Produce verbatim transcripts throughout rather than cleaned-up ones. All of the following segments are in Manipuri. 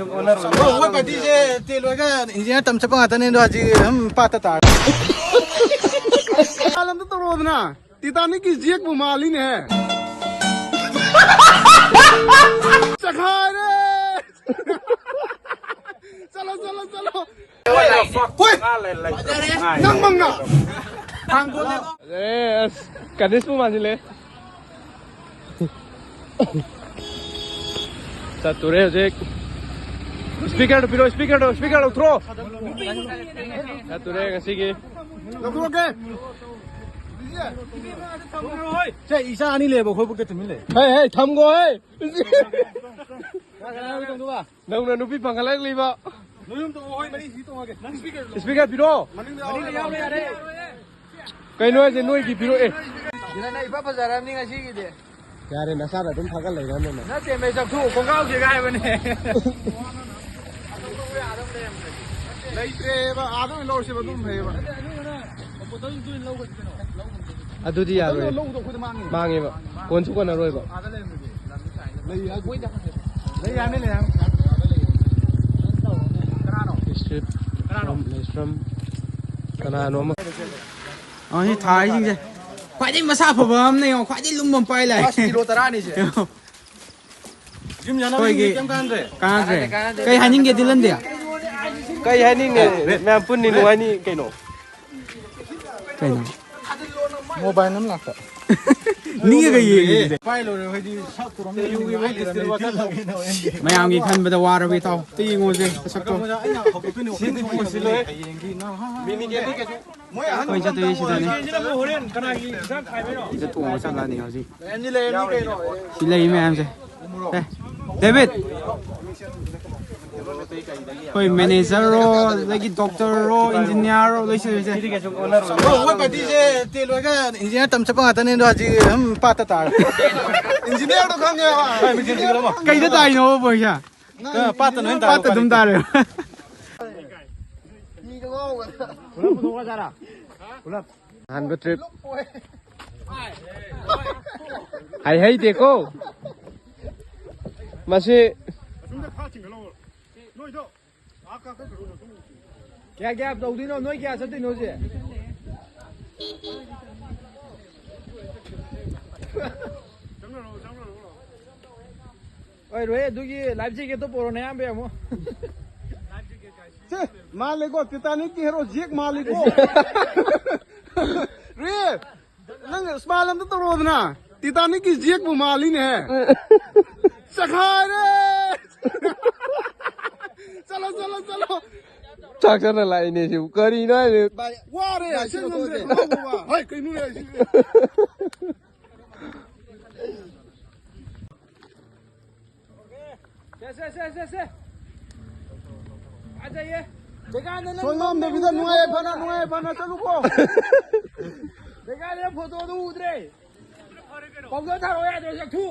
ꯑꯣ, ꯑꯩꯈꯣꯏ ꯄꯥꯔꯇꯤꯁꯦ ꯇꯦꯜ ꯂꯣꯏꯒ ꯏꯟꯖꯤꯅꯤꯌꯥꯔ ꯇꯝ ꯆꯠꯄ ꯉꯥꯛꯇꯅꯦ, ꯑꯗꯣ ꯍꯧꯖꯤꯛ ꯑꯗꯨꯝ ꯄꯥꯠꯇ ꯇꯥꯔꯦ꯫ ꯃꯥꯂꯦꯝꯗ ꯇꯧꯔꯣꯗꯅ꯫ ꯇꯤꯇꯥꯅꯤꯛꯀꯤ ꯖꯦꯛꯄꯨ ꯃꯥꯜꯂꯤꯅꯦ꯫ ꯆꯈꯥꯏꯔꯦ꯫ ꯆꯠꯂꯣ, ꯆꯠꯂꯣ, ꯆꯠꯂꯣ꯫ ꯍꯣꯏ꯫ ꯅꯪ ꯃꯪꯅ꯫ ꯐꯖꯔꯦ, ꯑꯁ, ꯀꯅꯤꯁꯄꯨ ꯃꯥꯟꯁꯤꯜꯂꯦ꯫ ꯆꯠꯇꯣꯔꯦ ꯍꯧꯖꯤꯛ꯫ ꯏꯁꯄꯤꯀꯔꯗꯨ ꯄꯤꯔꯣ, ꯏꯁꯄꯤꯀꯔꯗꯨ, ꯏꯁꯄꯤꯀꯔ ꯂꯧꯊꯣꯔꯣ꯫ ꯆꯠꯇꯣꯔꯦ ꯉꯁꯤꯒꯤ꯫ ꯂꯧꯊꯣꯛꯑꯒꯦ꯫ ꯁꯦ, ꯏꯆꯥ ꯑꯅꯤ ꯂꯩꯌꯦꯕ, ꯑꯩꯈꯣꯏ ꯕꯨꯛꯇ ꯇꯨꯃꯤꯟ ꯂꯩ꯫ ꯍꯦ, ꯍꯦ, ꯊꯝꯈꯣ, ꯍꯦ꯫ ꯅꯪꯅ ꯅꯨꯄꯤ ꯐꯪꯒꯠꯂꯛꯂꯤꯕ꯫ ꯅꯣꯏ ꯑꯍꯨꯝ ꯇꯣꯡꯉꯣ, ꯍꯣꯏ, ꯃꯔꯤ ꯁꯤ ꯇꯣꯡꯉꯒꯦ꯫ ꯅꯪ ꯏꯁꯄꯤꯀꯔ ꯄꯤꯔꯣ꯫ ꯃꯅꯤꯡꯗ ꯌꯥꯎꯔꯦ, ꯌꯥꯔꯦ꯫ ꯀꯩꯅꯣ ꯍꯥꯏꯁꯦ, ꯅꯣꯏꯒꯤ ꯄꯤꯔꯛꯑꯦ꯫ ꯁꯤꯗꯅ ꯏꯐ ꯐꯖꯔꯕꯅꯤ ꯉꯁꯤꯒꯤꯗꯤ꯫ ꯌꯥꯔꯦ, ꯅꯁꯥꯅ ꯑꯗꯨꯝ ꯊꯥꯒꯠ ꯂꯩꯔꯕꯅꯤꯅ꯫ ꯅꯠꯇꯦ, ꯃꯩ ꯆꯥꯛꯊꯣꯛ ꯈꯣꯡꯒ꯭ꯔꯥꯎꯁꯤꯒ ꯍꯥꯏꯕꯅꯦ꯫ ꯂꯩꯇ꯭ꯔꯦꯕ, ꯑꯥꯗ ꯑꯣꯏꯅ ꯂꯧꯔꯁꯦꯕ, ꯑꯗꯨꯝ ꯐꯩꯌꯦꯕ꯫ ꯑꯗꯨꯗꯤ ꯌꯥꯔꯣꯏ꯫ ꯑꯗꯨꯅ ꯂꯧꯕꯗꯣ ꯑꯩꯈꯣꯏꯗ ꯃꯥꯡꯉꯦ꯫ ꯃꯥꯡꯉꯦꯕ꯫ ꯀꯣꯟꯁꯨ ꯀꯣꯟꯅꯔꯣꯏꯕ꯫ ꯂꯩ ꯍꯥꯏ-, ꯂꯩ ꯍꯥꯏꯕꯅꯤ, ꯂꯩ ꯍꯥꯏꯕꯅꯤ꯫ ꯀꯅꯥꯅꯣ? District from, from ꯀꯅꯥꯅꯣ ꯑꯃ꯫ ꯑ, ꯁꯤ ꯊꯥꯔꯤꯁꯤꯡꯁꯦ ꯈ꯭ꯋꯥꯏꯗꯒꯤ ꯃꯁꯥ ꯐꯕ ꯑꯃꯅ ꯌꯦꯡꯉꯣ, ꯈ꯭ꯋꯥꯏꯗꯒꯤ ꯂꯨꯝꯕ ꯑꯃ ꯄꯥꯏ ꯂꯥꯛꯑꯦ꯫ ꯑꯁ, ꯀꯤꯂꯣ ꯇꯔꯥꯅꯤ ꯁꯦ꯫ ꯌꯦꯡꯉꯣ꯫ ꯖꯤꯝ ꯁꯥꯟꯅꯕ ꯑꯩꯈꯣꯏꯒꯤ ꯀꯩꯝ ꯀꯥꯟꯅꯗ꯭ꯔꯦ꯫ ꯀꯥꯟꯅꯗ꯭ꯔꯦ꯫ ꯀꯥꯟꯅꯗ꯭ꯔꯦ, ꯀꯩ ꯀꯥꯟꯅꯗ꯭ꯔꯦ꯫ ꯍꯥꯏꯅꯤꯡꯒꯦ, ꯗꯤꯂꯟꯗꯤ? ꯀꯩ ꯍꯥꯏꯅꯤꯡꯉꯦ? ꯃꯌꯥꯝ ꯄꯨꯟꯅꯤ, ꯅꯨꯡꯉꯥꯏꯅꯤ ꯀꯩꯅꯣ꯫ ꯀꯩꯅꯣ? ꯃꯣꯕꯥꯏꯜ ꯑꯃ ꯂꯥꯛꯄ꯫ ꯅꯤꯛꯑꯒ ꯌꯦꯡꯉꯤꯁꯦ꯫ ꯄꯥꯏ ꯂꯣꯏꯔꯦ, ꯍꯣꯏꯗꯤ ꯁꯛ ꯇꯧꯔꯝꯃꯤ, ꯌꯨꯒꯤ ꯋꯦꯠ ꯗꯤꯁꯇ꯭ꯔꯤꯕ꯭ꯌꯨꯇꯔ ꯂꯥꯛꯑꯦ꯫ ꯃꯌꯥꯝꯒꯤ ꯈꯟꯕꯗ ꯋꯥꯔꯕ ꯏꯇꯥꯎ꯫ ꯑꯝꯇ ꯌꯦꯡꯉꯨꯁꯦ ꯃꯁꯛꯇꯣ꯫ ꯑꯩꯅ ꯍꯧꯗꯣꯛꯇꯣꯏꯅꯦ, ꯁꯤꯗꯤ ꯎꯠꯇꯣꯏꯅꯦ꯫ ꯄꯣꯠꯁꯤ ꯂꯣꯏ꯫ ꯍꯌꯦꯡꯗꯤ ꯅꯪ ꯍꯥ ꯍꯥ ꯍꯥ ꯃꯤꯅꯤꯠ ꯑꯅꯤ ꯀꯩꯁꯨ꯫ ꯃꯣꯏ ꯑꯍꯟ ꯑꯩꯈꯣꯏ ꯆꯠꯇꯣꯏꯁꯦ ꯁꯤꯗꯅꯦ꯫ ꯁꯤꯗ ꯇꯣꯡꯕ ꯆꯠꯂꯅꯤ ꯍꯧꯖꯤꯛ꯫ ꯂꯩꯔꯝꯅꯤ, ꯂꯩꯔꯝꯅꯤ ꯀꯩꯅꯣ꯫ ꯁꯤ ꯂꯩ ꯃꯌꯥꯝꯁꯦ꯫ ꯑꯦ, ꯗꯦꯕꯤꯠ! ꯑꯩꯈꯣꯏ ꯃꯦꯅꯦꯖꯔꯔꯣ, ꯑꯗꯒꯤ ꯗꯣꯛꯇꯔꯔꯣ, ꯏꯟꯖꯤꯅꯤꯌꯥꯔꯔꯣ, ꯂꯣꯏ ꯁꯨꯔꯤꯁꯦ꯫ ꯑꯣ, ꯑꯩꯈꯣꯏ ꯄꯥꯔꯇꯤꯁꯦ ꯇꯦꯜ ꯂꯣꯏꯒ ꯏꯟꯖꯤꯅꯤꯌꯥꯔ ꯇꯝ ꯆꯠꯄ ꯉꯥꯛꯇꯅꯦ, ꯑꯗꯣ ꯍꯧꯖꯤꯛ ꯑꯗꯨꯝ ꯄꯥꯠꯇ ꯇꯥꯔꯦ꯫ ꯏꯟꯖꯤꯅꯤꯌꯥꯔꯗꯣ ꯈꯪꯉꯦꯕ꯫ ꯀꯩꯗ ꯇꯥꯏꯅꯣꯕ ꯄꯣꯏꯁꯥ? ꯄꯥꯠꯇ ꯅꯣꯏ ꯄꯥꯠꯇ ꯑꯗꯨꯝ ꯇꯥꯔꯦ꯫ ꯑꯍꯥꯟꯕ ꯇ꯭ꯔꯤꯞ꯫ ꯍꯥꯏ ꯍꯩꯇꯦꯀꯣ꯫ ꯃꯁꯤ ꯀꯌꯥ ꯀꯌꯥ ꯇꯧꯗꯣꯏꯅꯣ? ꯅꯣꯏ ꯀꯌꯥ ꯆꯠꯇꯣꯏꯅꯣ ꯍꯧꯖꯤꯛ? ꯍꯣꯏ, ꯔꯣꯍꯦ, ꯑꯗꯨꯒꯤ ꯂꯥꯏꯐ ꯖꯦꯀꯦꯠꯇꯣ ꯄꯣꯔꯣꯅꯦ, ꯑꯌꯥꯝꯕ ꯑꯃꯨꯛ꯫ ꯁꯦ, ꯃꯥꯜꯂꯦꯀꯣ, ꯇꯤꯇꯥꯅꯤꯛꯀꯤ ꯍꯦꯔꯣ ꯖꯦꯛ ꯃꯥꯜꯂꯤꯀꯣ꯫ ꯔꯣꯍꯦ, ꯅꯪ ꯁ꯭ꯃꯥꯏꯜ ꯑꯝꯇ ꯇꯧꯔꯛꯑꯣꯗꯅ꯫ ꯇꯤꯇꯥꯅꯤꯛꯀꯤ ꯖꯦꯛꯄꯨ ꯃꯥꯜꯂꯤꯅꯦ꯫ ꯆꯈꯥꯏꯔꯦ꯫ ꯆꯠꯂꯣ, ꯆꯠꯂꯣ, ꯆꯠꯂꯣ꯫ ꯆꯥꯛ ꯆꯥꯅ ꯂꯥꯛꯏꯅꯦ ꯁꯤꯕꯨ꯫ ꯀꯔꯤꯅꯣ ꯍꯥꯏꯁꯦ? ꯋꯥꯔꯦ, ꯁꯤ ꯉꯝꯗ꯭ꯔꯦ꯫ ꯍꯥꯏ, ꯀꯩꯅꯣꯅꯦ ꯍꯥꯏꯁꯤꯕꯨ? ꯁꯦ, ꯁꯦ, ꯁꯦ, ꯁꯦ, ꯁꯦ꯫ ꯐꯖꯩꯌꯦ꯫ ꯕꯦꯒꯥꯟꯗ ꯅꯪ ꯁꯣꯏ ꯉꯝꯗꯕꯤꯗ ꯅꯨꯡꯉꯥꯏ ꯐꯅ, ꯅꯨꯡꯉꯥꯏ ꯐꯅ ꯆꯠꯂꯨꯀꯣ꯫ ꯕꯦꯒꯥꯟꯗ ꯐꯣꯇꯣꯗꯨ ꯎꯗ꯭ꯔꯦ꯫ ꯄꯥꯎꯗꯔ ꯊꯥꯔꯛꯑꯣ ꯌꯥꯗ꯭ꯔꯣ, ꯆꯥꯛꯊꯨ?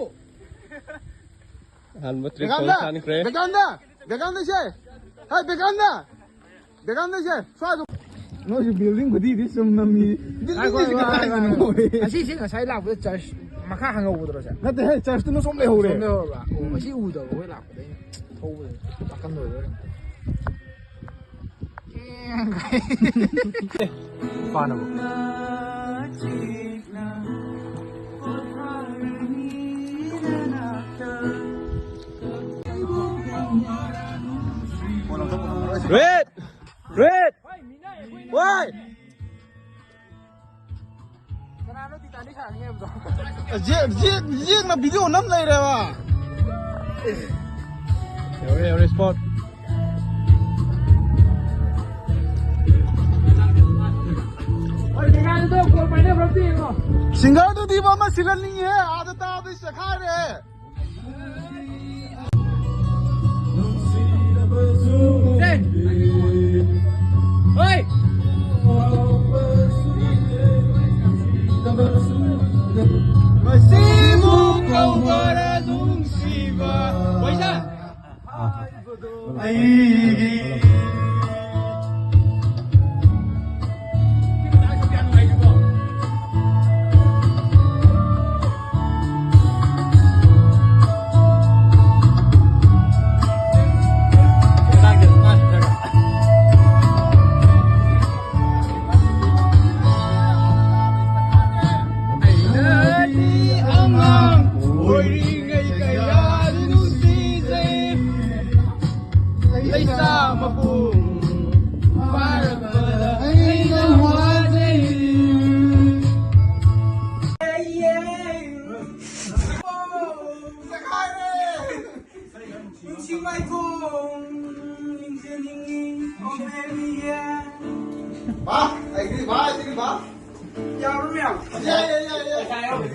ꯑꯍꯥꯟꯕ ꯇ꯭ꯔꯤꯛ ꯕꯦꯒꯥꯟꯗ! ꯇꯧ ꯁꯥꯟꯈ꯭ꯔꯦ꯫ ꯕꯦꯒꯥꯟꯗ! ꯕꯦꯒꯥꯟꯗ ꯁꯦ! ꯍꯦ, ꯕꯦꯒꯥꯟꯗ! ꯕꯦꯒꯥꯟꯗ ꯁꯦ! ꯁ꯭ꯋꯥꯏꯗ ꯅꯣꯏꯁꯨ ꯕꯤꯜꯗꯤꯡ ꯈꯨꯗꯤꯗꯤ ꯁꯨꯝ ꯅꯝꯃꯤ꯫ ꯉꯥꯏꯈꯣ, ꯕꯤꯜꯗꯤꯡꯁꯤꯗꯤ ꯉꯥꯏꯈꯣ, ꯀꯗꯥꯏꯗꯅꯣ? ꯉꯥꯏꯈꯣ꯫ ꯑꯁꯤꯁꯦ ꯉꯁꯥꯏ ꯂꯥꯛꯄꯗ ꯆꯔꯆ ꯃꯈꯥ ꯍꯥꯡꯍꯧꯕꯗꯨꯔꯣ ꯁꯦ? ꯅꯠꯇꯦꯍꯦ, ꯆꯔꯆꯇꯨꯅ ꯁꯣꯝ ꯂꯩꯍꯧꯔꯦ꯫ ꯁꯣꯝ ꯂꯩꯍꯧꯔꯕ? ꯑꯣ, ꯎꯝ꯫ ꯉꯁꯤ ꯎꯗꯕ ꯑꯩꯈꯣꯏ ꯂꯥꯛꯄꯗ ꯑꯩꯅ ꯊꯧꯕꯗ ꯅꯥꯀꯟꯗ ꯑꯣꯏꯕ ꯑꯣꯏꯔꯦ꯫ ꯄꯥꯅꯕ꯫ ꯔꯦꯠ! ꯔꯦꯠ! ꯋꯥꯏ! ꯀꯅꯥꯅꯣ ꯇꯤꯇꯥꯅꯤꯛ ꯁꯥꯟꯅꯅꯤ ꯍꯥꯏꯕꯗꯣ? ꯖꯦꯛ, ꯖꯦꯛ, ꯖꯦꯛꯅ ꯚꯤꯗꯤꯑꯣ ꯅꯝ ꯂꯩꯔꯦꯕ꯫ ꯌꯧꯔꯦ, ꯌꯧꯔꯦ, ꯁ꯭ꯄꯣꯠ꯫ ꯁꯤꯡꯒꯔꯗꯨꯗꯤ ꯑꯃ ꯁꯤꯜꯍꯟꯅꯤꯡꯉꯤꯍꯦ, ꯑꯥꯗ ꯇꯥꯕꯗꯤ ꯆꯦꯈꯥꯏꯔꯦ꯫ ꯍꯣꯏ! ꯃꯁꯤꯕꯨ ꯀꯧꯕꯔ ꯅꯨꯡꯁꯤꯕ? ꯄꯩꯁꯥ! ꯑꯩꯒꯤ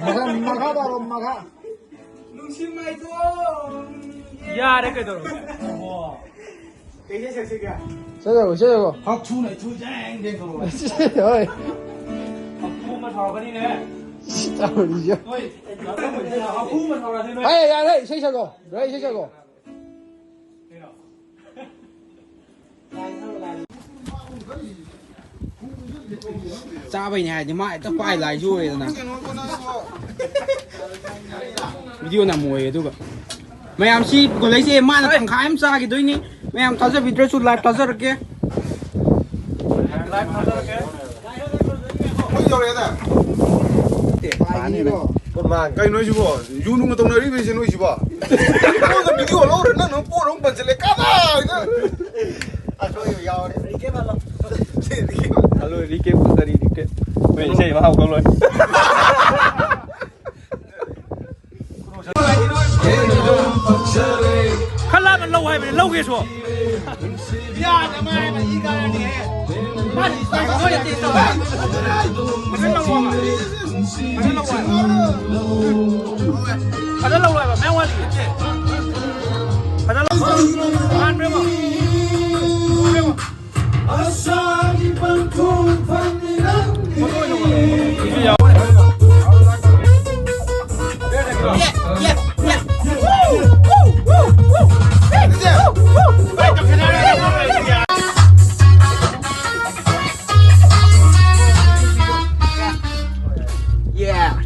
ꯃꯈꯥ, ꯃꯈꯥ ꯇꯥꯔꯣ, ꯃꯈꯥ꯫ ꯌꯥꯔꯦ, ꯀꯩꯗꯧꯔꯒꯦ? ꯀꯩ ꯏꯁꯩ ꯁꯛꯁꯤꯒꯦ? ꯏꯁꯩ ꯁꯛꯑꯣ, ꯏꯁꯩ ꯁꯛꯑꯣ꯫ ꯍꯛ ꯊꯨꯅ ꯏꯊꯨ ꯖꯦꯡ ꯖꯦꯡ ꯇꯧꯔꯣ꯫ ꯍꯣꯏ꯫ ꯍꯛ ꯊꯨꯅ ꯁꯥꯎꯔꯛꯀꯅꯤꯅꯦ꯫ ꯁꯤ ꯇꯧꯔꯤꯁꯦ꯫ ꯍꯣꯏ꯫ ꯍꯛ ꯊꯨꯅ ꯁꯥꯎꯔꯛꯑꯗꯤ ꯅꯣꯏ꯫ ꯍꯣꯏ, ꯌꯥꯔꯦ, ꯏꯁꯩ ꯁꯛꯑꯣ꯫ ꯂꯣꯏ ꯏꯁꯩ ꯁꯛꯑꯣ꯫ ꯆꯥꯕꯩꯅꯦ ꯍꯥꯏꯔꯗꯤ ꯃꯥ ꯍꯦꯛꯇ ꯄꯥꯏ ꯂꯥꯏꯁꯨ ꯑꯣꯏꯔꯦꯗꯅ꯫ ꯚꯤꯗꯤꯑꯣ ꯅꯝꯃꯣꯏꯌꯦ ꯑꯗꯨꯒ꯫ ꯃꯌꯥꯝ ꯁꯤ ꯒꯣꯂꯩꯁꯦ ꯃꯥꯅ ꯇꯪꯈꯥꯏ ꯑꯃ ꯆꯥꯈꯤꯗꯣꯏꯅꯤ꯫ ꯃꯌꯥꯝ ꯊꯥꯖꯕꯤꯗ꯭ꯔꯁꯨ ꯂꯥꯏꯚ ꯊꯥꯖꯔꯛꯀꯦ꯫ ꯂꯥꯏꯚ ꯊꯥꯖꯔꯛꯀꯦ꯫ ꯀꯩꯅꯣ ꯍꯥꯏꯁꯤꯕꯣ? ꯌꯨ ꯅꯨꯡꯒ ꯇꯧꯅꯔꯤꯕꯁꯦ ꯅꯣꯏꯁꯤꯕꯣ? ꯅꯉꯣꯟꯗ ꯚꯤꯗꯤꯑꯣ ꯂꯧꯔ ꯅꯪ ꯅꯪ ꯄꯣꯠ ꯑꯃꯨꯛ ꯄꯟꯁꯤꯜꯂꯦ꯫ ꯀꯗꯥꯏꯗ? ꯑꯁꯣꯏꯕ ꯌꯥꯎꯔꯦ꯫ Recap hello. ꯍꯜꯂꯣ, ꯔꯤꯀꯦꯞ ꯀꯔꯤ ꯔꯤꯀꯦꯞ? ꯍꯣꯏ, ꯏꯁꯩ ꯑꯃ ꯍꯧꯒꯠꯂꯣꯏ꯫ ꯈꯔ ꯂꯥꯞꯅ ꯂꯧ ꯍꯥꯏꯕꯅꯤ, ꯂꯧꯒꯦꯁꯨ꯫ ꯐꯖꯅ ꯂꯧ ꯍꯥꯏꯕ, ꯃꯌꯥꯝ ꯋꯥꯠꯂꯤ꯫ ꯐꯖꯅ ꯂꯧ꯫ ꯍꯥꯟꯕ꯭ꯔꯦꯕ? ꯎꯕ꯭ꯔꯦꯕ? ꯑꯁꯥꯒꯤ ꯄꯟꯊꯨꯡ ꯐꯝꯂꯤꯔꯝꯃꯤ꯫ Yeah.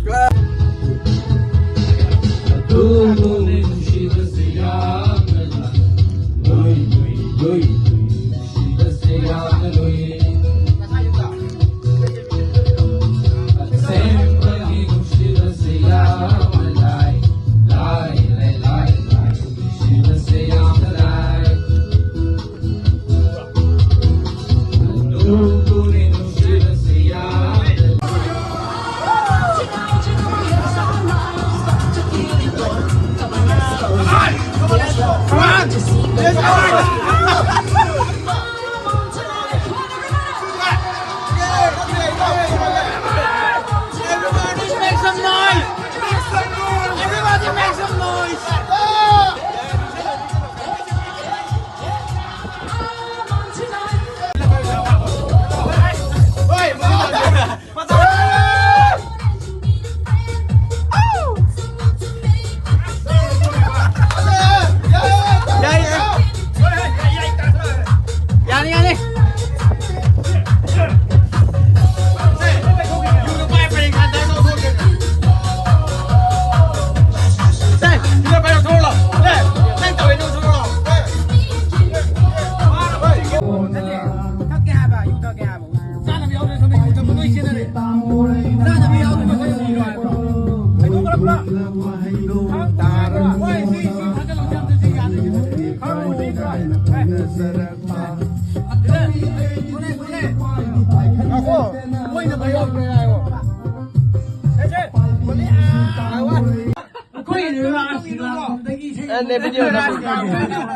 ꯑꯩꯈꯣꯏ ꯂꯥꯁ ꯂꯥꯛꯐꯝꯗꯒꯤ ꯏꯁꯩ ꯑꯦ, ꯅꯦ, video ꯅꯝꯃꯤ꯫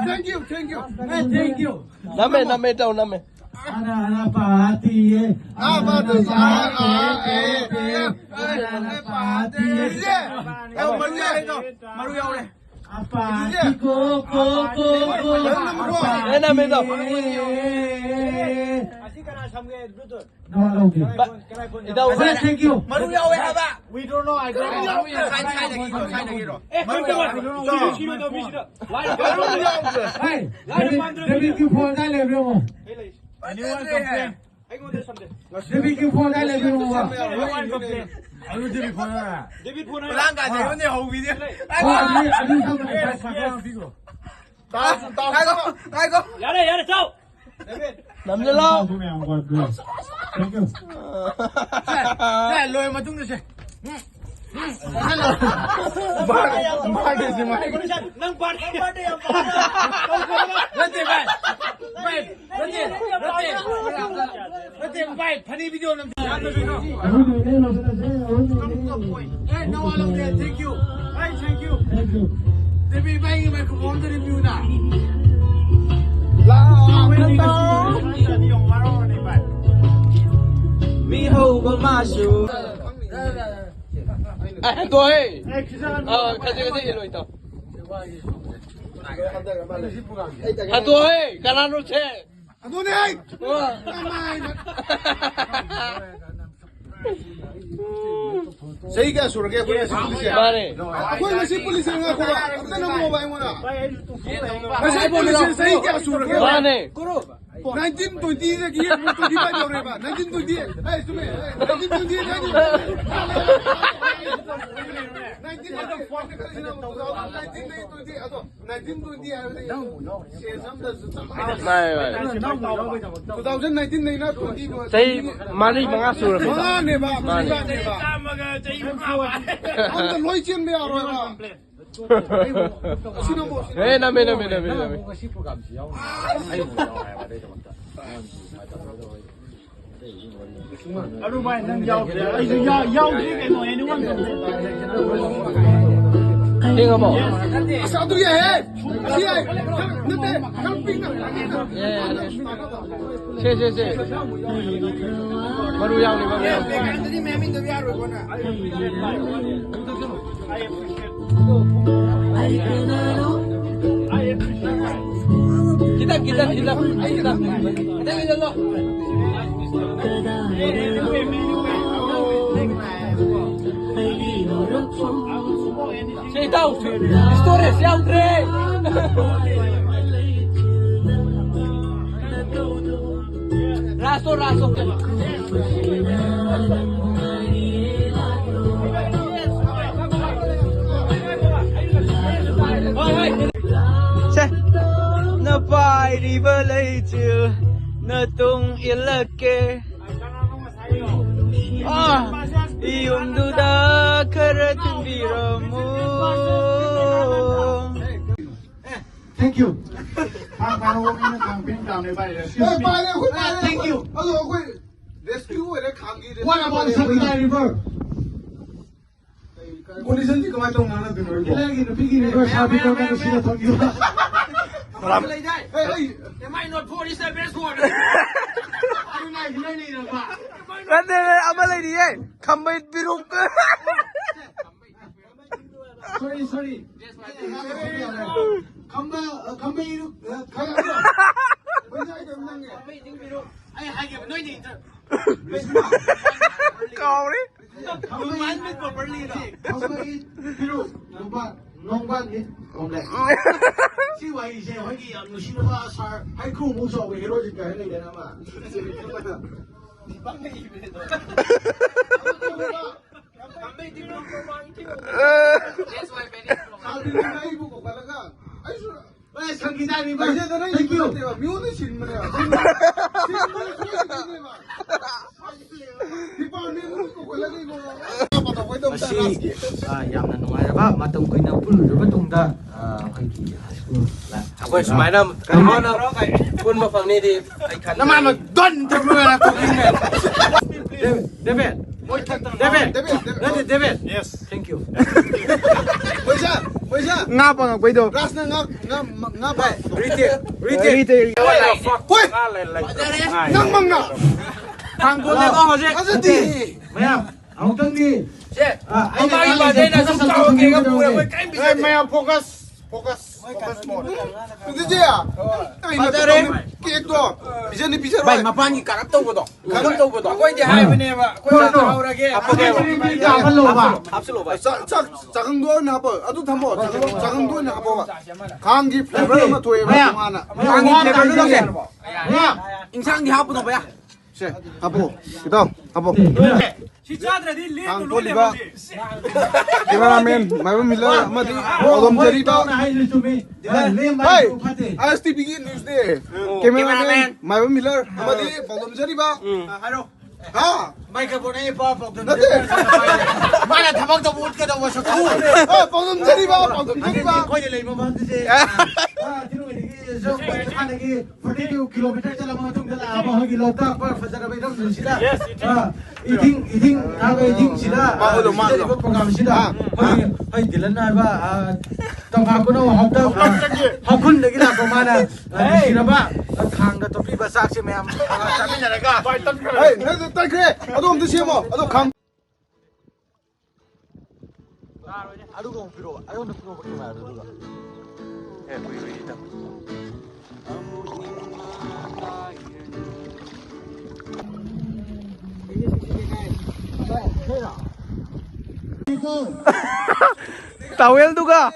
Thank you, thank you. A, thank you. ꯅꯝꯃꯦ, ꯅꯝꯃꯦ, ꯏꯇꯥꯎ, ꯅꯝꯃꯦ꯫ ꯑꯅꯥ ꯑꯅꯥ ꯄꯥꯇꯤꯌꯦ꯫ ꯑꯥ, ꯄꯥꯇꯤ꯫ ꯑꯥ, ꯑꯥ, ꯑꯦ, ꯑꯦ, ꯑꯦ, ꯑꯅꯥ ꯑꯅꯥ ꯄꯥꯇꯤꯌꯦ꯫ ꯏꯆꯦ, ꯑꯦ, ꯃꯔꯨ ꯌꯥꯎꯔꯦ, ꯃꯔꯨ ꯌꯥꯎꯔꯦ꯫ ꯑꯄꯥꯇꯤ ꯀꯣ, ꯀꯣ, ꯀꯣ, ꯀꯣ, ꯅꯝꯃꯨꯀꯣ꯫ ꯑꯄꯥꯇꯤ꯫ ꯑꯦ, ꯅꯝꯃꯦ, ꯏꯇꯥꯎ꯫ ꯑꯁꯤ ꯀꯅꯥ ꯁꯝꯒꯦ, Bluetooth? ꯅꯋꯥ ꯂꯧꯗꯦ꯫ ꯏꯇꯥꯎ, ꯐꯖꯅ thank you꯫ ꯃꯔꯨ ꯌꯥꯎꯋꯦ ꯍꯥꯏꯕ꯫ We don't know, I don't know. ꯃꯔꯨ ꯌꯥꯎꯗ꯭ꯔꯦ꯫ ꯀꯥꯏꯗꯒꯤꯔꯣ? ꯀꯥꯏꯗꯒꯤꯔꯣ? ꯑꯦ, ꯃꯔꯨ ꯀꯩꯅꯣ, ꯌꯥꯎꯗ꯭ꯔꯦ꯫ ꯁꯤꯗ, ꯁꯤꯗ, ꯁꯤꯗ, ꯁꯤꯗ꯫ ꯂꯥꯏ ꯃꯔꯨ ꯌꯥꯎꯗ꯭ꯔꯦ꯫ ꯍꯦ, ꯂꯥꯏ ꯗꯦꯕꯤꯠ, ꯄꯥꯟꯗ꯭ꯔꯕ ꯗꯦꯕꯤꯠꯀꯤ phone ꯀꯥꯏ ꯂꯩꯕ꯭ꯔꯣ? ꯑꯩ ꯂꯩ꯫ Anyone complain? ꯑꯩꯉꯣꯟꯗ ꯁꯝꯗꯦ꯫ ꯗꯦꯕꯤꯠꯀꯤ phone ꯀꯥꯏ ꯂꯩꯕ꯭ꯔꯣ? Anyone complain? ꯑꯗꯨ ꯗꯦꯕꯤꯠ phone ꯔ? ꯗꯦꯕꯤꯠ phone ꯍꯥꯏꯔꯣ? ꯍꯨꯔꯥꯟ ꯀꯥꯁꯦ ꯑꯩꯉꯣꯟꯗ ꯍꯧꯕꯤꯅꯦ꯫ ꯑꯣ, ꯑꯗꯨ, ꯑꯗꯨ ꯁꯝꯗꯦ꯫ ꯇꯥ-, ꯇꯥ-, ꯉꯥꯏꯈꯣ, ꯉꯥꯏꯈꯣ꯫ ꯌꯥꯔꯦ, ꯌꯥꯔꯦ, ꯆꯥꯎ꯫ ꯅꯝꯖꯜꯂꯣ꯫ ꯃꯌꯥꯝ God bless. Thank you. ꯁꯦ, ꯁꯦ, ꯂꯣꯏꯔ ꯃꯇꯨꯡꯗ ꯁꯦ꯫ ꯎꯝ, ꯎꯝ, ꯐꯖꯅ꯫ ꯃꯥꯒꯤ, ꯃꯥꯒꯤ, ꯃꯥꯒꯤ꯫ ꯅꯪ party, ꯅꯪ party ꯌꯥꯝ ꯄꯥꯝꯕ꯭ꯔꯥ? ꯅꯠꯇꯦ, ꯚꯥꯏ꯫ ꯚꯥꯏ, ꯅꯠꯇꯦ, ꯅꯠꯇꯦ, ꯅꯠꯇꯦ, ꯚꯥꯏ, funny video ꯅꯝ-, ꯑꯍꯨꯝ ꯂꯩꯔꯦ, ꯂꯣꯏꯁꯤꯜꯂꯁꯦ, ꯑꯍꯨꯝ ꯂꯩꯔꯦ꯫ ꯑꯦ, ꯅꯋꯥ ꯂꯧꯗꯦ, thank you. ꯚꯥꯏ, thank you. Thank you. Devi ꯚꯥꯏꯒꯤ microphone the review ꯅ꯫ ꯂꯥꯛꯑꯣ, ꯂꯥꯛꯑꯣ꯫ ꯃꯤ ꯍꯧꯕ ꯃꯥꯁꯨ꯫ ꯑꯦ, ꯍꯟꯗꯣꯛꯑꯦ꯫ ꯑꯦ, ꯈꯤꯇꯪ ꯑꯥ, ꯈꯖꯤꯛ ꯈꯖꯤꯛ ꯏꯜꯂꯣ, ꯏꯇꯥꯎ꯫ ꯍꯟꯗꯣꯛꯑꯦ, ꯀꯅꯥꯅꯣ ꯁꯦ? ꯑꯗꯨꯅꯦ ꯑꯩ꯫ ꯑꯣ꯫ ꯆꯍꯤ ꯀꯌꯥ ꯁꯨꯔꯒꯦ ꯑꯩꯈꯣꯏ ꯉꯁꯤ ꯄꯨꯜꯂꯤꯁꯦ? ꯃꯥꯅꯦ꯫ ꯑꯩꯈꯣꯏ ꯉꯁꯤ ꯄꯨꯜꯂꯤꯁꯦ ꯉꯥꯏꯈꯣꯕ꯫ ꯑꯝꯇ ꯅꯝꯃꯣꯕ ꯑꯩꯉꯣꯟꯗ꯫ ꯉꯁꯤ ꯄꯨꯜꯂꯤꯁꯦ ꯆꯍꯤ ꯀꯌꯥ ꯁꯨꯔꯒꯦ? ꯃꯥꯅꯦ꯫ Nineteen twenty ꯗꯒꯤ twenty five ꯌꯧꯔꯦꯕ꯫ Nineteen twenty, ꯑꯦ, ꯆꯨꯝꯃꯦ꯫ Nineteen twenty, nineteen twenty꯫ Nineteen twenty, nineteen twenty, ꯑꯗꯣ nineteen twenty ꯍꯥꯏꯕꯗꯤ ꯁꯦꯟꯁ ꯑꯝꯇꯁꯨ ꯆꯞ ꯃꯥꯟꯅꯩ꯫ ꯃꯥꯅꯦ, ꯃꯥꯅꯦ꯫ Two thousand nineteen ꯗꯩꯅ twenty ꯆꯍꯤ ꯃꯔꯤ ꯃꯉꯥ ꯁꯨꯔꯕꯅꯤ꯫ ꯃꯉꯥꯅꯦꯕ, ꯃꯥꯅꯦ꯫ ꯃꯉꯥꯅꯦꯕ꯫ ꯆꯥꯝꯃꯒ ꯆꯍꯤ ꯃꯉꯥ ꯐꯥꯔꯦ꯫ ꯑꯝꯇ ꯂꯣꯏ ꯆꯦꯟꯕ ꯌꯥꯔꯣꯏꯕ꯫ ꯁꯤꯅꯕꯨ, ꯁꯤꯅꯕꯨ꯫ ꯑꯦ, ꯅꯝꯃꯦ, ꯅꯝꯃꯦ, ꯅꯝꯃꯦ, ꯅꯝꯃꯦ꯫ ꯉꯁꯤ program ꯁꯤ ꯌꯥꯎꯅꯤ꯫ ꯑꯩ ꯑꯃꯨꯛ ꯌꯥꯎ ꯍꯥꯏꯕ ꯑꯗꯩꯗꯃꯛꯇ꯫ ꯑꯗꯨ ꯚꯥꯏ, ꯅꯪ ꯌꯥꯎꯗ꯭ꯔꯦ꯫ ꯑꯩꯁꯨ ꯌꯥ-, ꯌꯥꯎꯗ꯭ꯔꯤ ꯀꯩꯅꯣ, anyone ꯇꯧꯗꯦ꯫ ꯊꯦꯡꯉꯕꯣ? ꯑꯁ, ꯑꯗꯨ ꯌꯥꯏꯍꯦ! ꯑꯁꯤ ꯌꯥꯏ! ꯅꯠꯇꯦ, ꯈꯔ ꯄꯤꯛꯅ, ꯄꯤꯛꯅ꯫ ꯌꯥꯏ, ꯌꯥꯏ, ꯌꯥꯏ꯫ ꯁꯦ, ꯁꯦ, ꯁꯦ꯫ ꯃꯔꯨ ꯌꯥꯎꯅꯤ, ꯃꯔꯨ ꯌꯥꯎꯅꯤ꯫ ꯈꯤꯇꯪ, ꯈꯤꯇꯪ, ꯈꯤꯇꯪ, ꯈꯤꯇꯪ, ꯈꯤꯇꯪ ꯏꯜꯍꯜꯂꯣ꯫ ꯁꯦ, ꯏꯇꯥꯎ, ꯏꯁꯇꯣꯔꯦꯖ ꯌꯥꯎꯗ꯭ꯔꯦ꯫ ꯔꯥꯁꯇꯣ, ꯔꯥꯁꯇꯣ꯫ ꯁꯦ, ꯅ ꯄꯥꯏꯔꯤꯕ ꯂꯩꯆꯤꯜ ꯅ ꯇꯨꯡ ꯏꯜꯂꯛꯀꯦ꯫ ꯑꯥ, ꯌꯨꯝꯗꯨꯗ ꯈꯔ ꯊꯤꯟꯕꯤꯔꯝꯃꯨ꯫ Thank you. ꯐꯥ ꯐꯥ ꯍꯣꯡꯅ ꯈꯥꯡ ꯄꯤꯡ ꯇꯥꯝꯅꯦ ꯚꯥꯏ꯫ ꯑꯦ, ꯄꯥꯏꯔꯦ, ꯑꯩꯈꯣꯏ ꯄꯥꯏꯔꯦ꯫ Thank you. ꯑꯗꯣ ꯑꯩꯈꯣꯏ rescue ꯑꯣꯏꯔꯦ, ꯈꯥꯡꯒꯤ rescue What about ꯑꯣꯏꯔꯦ꯫ Sangeeta River? Condition ꯁꯤ ꯀꯃꯥꯏꯅ ꯇꯧꯅꯣ ꯅꯪ ꯀꯩꯅꯣ? ꯍꯤꯂꯔꯒꯤ ꯅꯨꯄꯤꯒꯤ river ꯁꯥꯕꯤ ꯀꯔꯝ ꯀꯥꯟꯗ ꯁꯤꯅ ꯊꯝꯈꯤꯕ? ꯁꯂꯥꯝ꯫ ꯑꯦ, ꯑꯩ Am I not four is the best one? ꯑꯗꯨꯅ ꯍꯤꯂꯔꯅ ꯏꯔꯝꯕ꯫ ꯅꯠꯇꯦ, ꯅꯠꯇꯦ, ꯑꯃ ꯂꯩꯔꯤꯌꯦ꯫ ꯈꯝꯕꯩ ꯄꯤꯔꯨꯛ꯫ Sorry, sorry. ꯈꯝꯕ, ꯑ, ꯈꯝꯕ ꯏꯔꯨ, ꯑ, ꯈꯝꯕ ꯏꯔꯨ꯫ ꯑꯩ ꯍꯥꯏꯒꯦꯕ, ꯅꯣꯏꯅ ꯏꯟꯇꯔ-, ꯀꯥꯎꯔꯦ꯫ ꯈꯝꯕ ꯏꯔꯨ꯫ ꯈꯝꯕ ꯏꯔꯨ, ꯅꯣꯡꯕꯥꯟ, ꯅꯣꯡꯕꯥꯟ ꯏꯠ ꯑꯣꯝꯂꯦꯠ꯫ ꯁꯤ ꯋꯥꯍꯩꯁꯦ ꯑꯩꯈꯣꯏꯒꯤ ꯌꯥꯝ ꯅꯨꯡꯁꯤꯅꯕ ꯁꯥꯔ ꯍꯩꯀ꯭ꯔꯨꯃꯨꯛ ꯆꯥꯎꯕ ꯍꯦꯔꯣꯖꯤꯠ ꯀꯥꯏꯅ ꯂꯩꯗꯅ ꯑꯃ꯫ ꯈꯝꯕ ꯏꯔꯨ꯫ ꯁꯥꯕꯤꯅ ꯑꯩꯕꯨ ꯀꯧꯈꯠꯂꯒ, ꯑꯩꯁꯨ, ꯑꯦ, ꯁꯪꯒꯤꯇꯥꯅꯤ ꯚꯥꯏ꯫ ꯀꯩꯁꯦꯗ ꯅꯪ Thank you꯫ ꯅꯠꯇꯦꯕ, ꯃꯤꯉꯣꯟꯗ ꯁꯤꯟꯕꯅꯦꯕ꯫ ꯁꯤꯟꯕ-, ꯁꯤꯟꯕꯗ ꯁꯣꯏꯈꯤꯗꯣꯏꯅꯦꯕ꯫ ꯗꯤꯄꯥꯔꯠꯃꯦꯟ ꯑꯃ ꯀꯧꯈꯠꯂꯒ ꯏꯕꯣ꯫ ꯃꯁꯤ, ꯑ, ꯌꯥꯝꯅ ꯅꯨꯡꯉꯥꯏꯔꯕ, ꯃꯇꯝ ꯀꯨꯏꯅ ꯄꯨꯜꯂꯨꯔꯕ ꯇꯨꯡꯗ, ꯑ, ꯑꯩꯈꯣꯏ ꯁꯨꯃꯥꯏꯅ ꯀꯩꯅꯣꯅ ꯄꯨꯟꯕ ꯐꯪꯅꯤꯗꯤ ꯑꯩ ꯈꯟꯗꯦ꯫ ꯅꯃꯥꯏ ꯃ-, ꯗꯟ ꯊꯝꯃꯒ ꯊꯣꯛꯅꯤꯡꯉꯦ꯫ Debit, debit, debit, debit, debit. Yes꯫ Thank you꯫ ꯄꯩꯁꯥ, ꯄꯩꯁꯥ꯫ ꯉꯥ ꯐꯪꯉꯛꯄꯩꯗꯣ꯫ ꯔꯥꯖꯅ ꯉꯥ, ꯉꯥ, ꯉꯥ ꯐꯪꯉꯛꯄꯗꯣ꯫ ꯔꯤꯇꯦꯛ, ꯔꯤꯇꯦꯛ꯫ ꯔꯤꯇꯦꯛ꯫ ꯍꯣꯏ꯫ ꯅꯪ ꯃꯪꯅ꯫ ꯊꯥꯡ ꯀꯣꯜꯂꯦꯀꯣ ꯍꯧꯖꯤꯛ꯫ ꯐꯖꯗꯦ꯫ ꯃꯌꯥꯝ꯫ ꯑꯃꯨꯛꯇꯪꯗꯤ, ꯁꯦ, ꯑ, ꯑꯩꯅ ꯃꯃꯥꯒꯤ ꯉꯥꯡꯉꯤꯁꯦ ꯕꯥꯔꯗꯦꯅ ꯁꯨꯝ focus ꯆꯥꯎꯔꯒꯦꯒ ꯇꯧꯊꯣꯛꯈꯤꯕꯗꯧꯅꯦ꯫ ꯄꯨꯔꯛꯄ ꯀꯔꯤꯝ ꯑꯦ, ꯄꯤꯖꯗꯦ꯫ ꯃꯌꯥꯝ focus, focus, focus mode꯫ ꯑꯗꯨꯗꯤ, ꯀꯩꯅꯣ ꯐꯖꯔꯦ꯫ ꯇꯧꯕ cake ꯇꯣ ꯄꯤꯖꯅꯤ ꯄꯤꯖꯔꯣꯏ꯫ ꯚꯥꯏ, ꯃꯄꯥꯟꯒꯤ ꯀꯔꯞ ꯇꯧꯕꯗꯣ, ꯀꯔꯞ ꯇꯧꯕꯗꯣ꯫ ꯑꯩꯈꯣꯏꯗꯤ ꯍꯥꯏꯕꯅꯦꯕ, ꯑꯩꯈꯣꯏ ꯆꯥꯎꯔꯒꯦ꯫ ꯍꯥꯞꯄꯒꯦꯕ꯫ ꯍꯥꯞꯆꯜꯂꯣꯕ꯫ ꯍꯥꯞꯆꯜꯂꯣꯕ꯫ ꯆꯥꯛ, ꯆꯥꯛ, ꯆꯥꯛꯈꯪꯗꯣ ꯑꯣꯏꯅ ꯍꯥꯄꯣ꯫ ꯑꯗꯨ ꯊꯝꯃꯣ꯫ ꯆꯥꯛꯈꯪ, ꯆꯥꯛꯈꯪꯗꯣ ꯑꯣꯏꯅ ꯍꯥꯄꯣꯕ꯫ ꯈꯥꯡꯒꯤ flavor ꯑꯃ ꯊꯣꯛꯑꯦꯕ ꯃꯌꯥꯝ, ꯇꯣꯉꯥꯟꯅ꯫ ꯃꯌꯥꯝ, ꯈꯥꯡꯒꯤ ꯋꯥ flavor ꯗꯣ ꯉꯥꯡꯅꯁꯦ꯫ ꯂꯧꯁꯦ꯫ ꯃꯌꯥꯝ, ꯏꯟꯁꯥꯡꯗꯤ ꯍꯥꯞꯄꯗꯣ ꯚꯌꯥ꯫ ꯁꯦ, ꯍꯥꯄꯣ꯫ ꯏꯇꯥꯎ, ꯍꯥꯄꯣ꯫ ꯁꯤ ꯆꯥꯗ꯭ꯔꯗꯤ ꯂꯦꯡꯕ ꯂꯣꯏ ꯂꯩꯍꯧꯅꯤ꯫ Cameraman ꯃꯥꯏꯕꯝ ꯃꯤꯂꯔ ꯑꯃꯗꯤ ꯄꯥꯎꯗꯝꯖꯔꯤꯕ꯫ ꯍꯥꯏꯔꯤꯁꯨ ꯆꯨꯝꯃꯤ꯫ ꯂꯦꯡꯕ ꯍꯥꯏ, ꯍꯥꯏꯁꯨ ꯐꯠꯇꯦ꯫ ISTV ꯒꯤ news ꯅꯦ꯫ Cameraman ꯃꯥꯏꯕꯝ ꯃꯤꯂꯔ ꯑꯃꯗꯤ ꯄꯥꯎꯗꯝꯖꯔꯤꯕ꯫ ꯍꯥꯏꯔꯣ꯫ ꯍꯥ? Microphone ꯑꯩ ꯄꯥꯎ ꯄꯥꯎꯗꯝ ꯅꯠꯇꯦ꯫ ꯃꯥꯅ ꯊꯕꯛ ꯇꯧꯕ ꯎꯠꯀꯗꯧꯕ ꯁꯛꯇꯨ꯫ ꯑ, ꯄꯥꯎꯗꯝꯖꯔꯤꯕ, ꯄꯥꯎꯗꯝꯖꯔꯤꯕ꯫ ꯑꯩꯈꯣꯏꯅ ꯂꯩꯕ ꯃꯐꯝꯁꯤꯁꯦ, ꯑ, ꯊꯤꯔꯨꯡꯒꯩꯗꯒꯤ ꯁꯣꯝ ꯍꯥꯟꯅꯒꯤ forty two kilometer ꯆꯠꯂꯕ ꯃꯇꯨꯡꯗ ꯂꯥꯛꯑꯕ ꯑꯩꯈꯣꯏꯒꯤ ꯂꯣꯛꯇꯥꯛ ꯄꯥꯠ ꯐꯖꯔꯕ ꯏꯔꯝꯗꯝꯁꯤꯗ, ꯑ, ꯏꯊꯤꯡ, ꯏꯊꯤꯡ ꯊꯥꯕ ꯏꯊꯤꯡꯁꯤꯗ, ꯃꯥ ꯎꯠꯂꯣ, ꯃꯥ ꯎꯠꯂꯣ꯫ ꯁꯤꯖꯔꯤꯕ program ꯁꯤꯗ ꯑ, ꯑꯩꯈꯣꯏꯒꯤ, ꯑꯩꯈꯣꯏ ꯗꯤꯂꯟ ꯍꯥꯏꯕ, ꯑ, ꯇꯝꯄꯥꯛꯄꯨꯅ ꯍꯥꯎꯇ-, ꯍꯥꯎꯈꯨꯜꯗꯒꯤ ꯂꯥꯛꯄ ꯃꯥꯅ, ꯑ, ꯅꯨꯡꯁꯤꯔꯕ, ꯑ, ꯈꯥꯡꯒ ꯇꯣꯄꯤꯕ ꯆꯥꯛꯁꯦ ꯃꯌꯥꯝ, ꯑ, ꯆꯥꯃꯤꯟꯅꯔꯒ꯫ ꯍꯦ, ꯅꯪ ꯇꯠꯈ꯭ꯔꯦ꯫ ꯑꯗꯣ ꯑꯝꯇ ꯁꯦꯝꯃꯣ꯫ ꯑꯗꯣ ꯈꯥꯡ-, ꯑꯗꯨꯒ ꯑꯃꯨꯛ ꯄꯤꯔꯛꯑꯣ꯫ ꯑꯩꯉꯣꯟꯗ ꯄꯤꯔꯛꯑꯣ, camera ꯗꯨ ꯑꯗꯨꯒ꯫ ꯑꯦ, ꯀꯨꯏ ꯀꯨꯏ ꯇꯧ꯫ Towel ꯗꯨꯒ꯫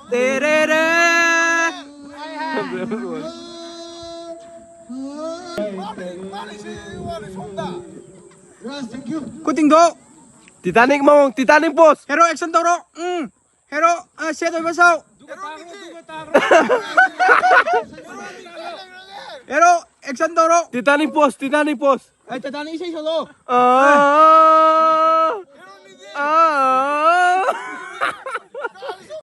ꯇꯦꯔꯦꯔꯦ꯫ ꯈꯨꯠ ꯇꯤꯡꯊꯣꯛ꯫ Titanic ꯃꯑꯣꯡ, Titanic pose꯫ Hero action ꯇꯧꯔꯣ꯫ ꯎꯝ꯫ Hero, ꯑ, set ꯑꯣꯏꯕ ꯁꯥꯎ꯫ Hero action ꯇꯧꯔꯣ꯫ Titanic pose, Titanic pose꯫ ꯑꯩ Titanic ꯏꯁꯩ ꯁꯛꯂꯛꯑꯣ꯫ ꯑꯥ, ꯑꯥ꯫